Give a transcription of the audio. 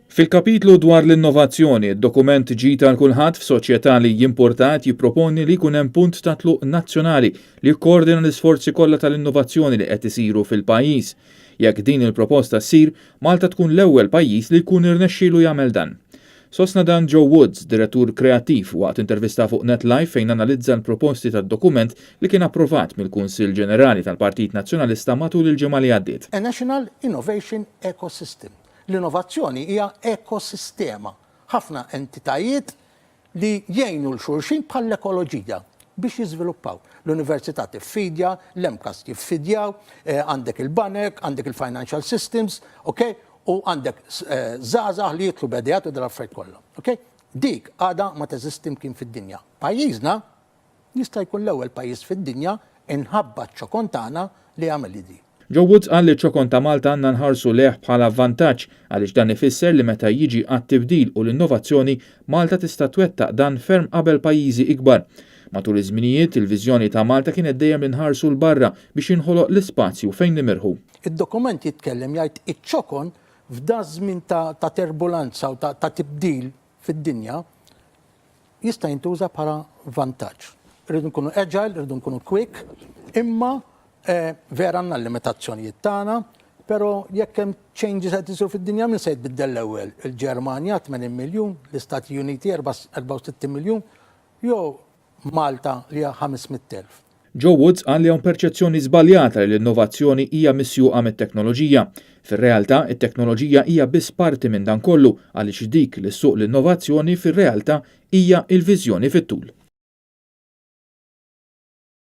Fil-kapitlu dwar l-innovazzjoni, id-dokument Ġid għal Kulħadd f'Soċjetà li Jimporta qed jipproponi li jkun hemm punt ta' tluq nazzjonali li jikkoordina l-isforzi kollha tal-innovazzjoni li qed isiru fil-pajjiż. Jekk din il-proposta ssir, Malta tkun l-ewwel pajjiż li jkun irnexxielu jagħmel dan. Sostna dan Joe Woods, direttur kreattiv, waqt intervista fuq Net Live fejn analizza l-proposti tad-dokument li kien approvat mill-Kunsill Ġenerali tal-Partit Nazzjonalista matul il-ġimgħa li għaddiet. A National Innovation Ecosystem. L-innovazzjoni hija ekosistema, ħafna entitajiet li jgħinu 'l xulxin bħall-ekoloġija biex jiżviluppaw. L-università tiffidja, l-MCAST jiffidjaw, għandek il-banek, għandek il-financial systems, ok? U għandek żgħażagħ li jidħlu b'edeat u dal-affarijiet kollha, ok? Dik għadha ma teżisti mkien fid-dinja. Pajjiżna jista' jkun l-ewwel pajjiż fid-dinja inħabba ċ-ċokon tagħna li jagħmel li di. Joe Woods qal li ċ-ċokon ta' Malta għandna nħarsu lejh bħala vantaġġ għaliex dan ifisser li meta jiġi għat-tibdil u l-innovazzjoni, Malta tista' twettaq dan ferm qabel pajjiżi ikbar. Matul iż-żminijiet, il-viżjoni ta' Malta kienet dejjem li nħarsu 'l barra biex jinħoloq l-ispazju fejn nimirħu. Id-dokument jitkellem jgħid iċ-ċokon f'daż-żmien ta' terbulanza u ta' tibdil fid-dinja jista' jintuża bħala vantaġġ. Irridu nkunu agile, irridu nkunu quick, imma vera għandna l-limitazzjonijiet tagħna, però jekk hemm changes qed isiru fid-dinja min se jitbiddel l-ewwel? Il-Ġermanja 80 miljun, l-Istati Uniti 64 miljun, jew Malta li hija 500,000. Joe Woods qal li hawn perċezzjoni żbaljata li l-innovazzjoni hija misjuqa mit-teknoloġija. Fir-realtà, it-teknoloġija hija biss parti minn dan kollu għaliex dik li ssuq l-innovazzjoni fir-realtà hija l-viżjoni fit-tul.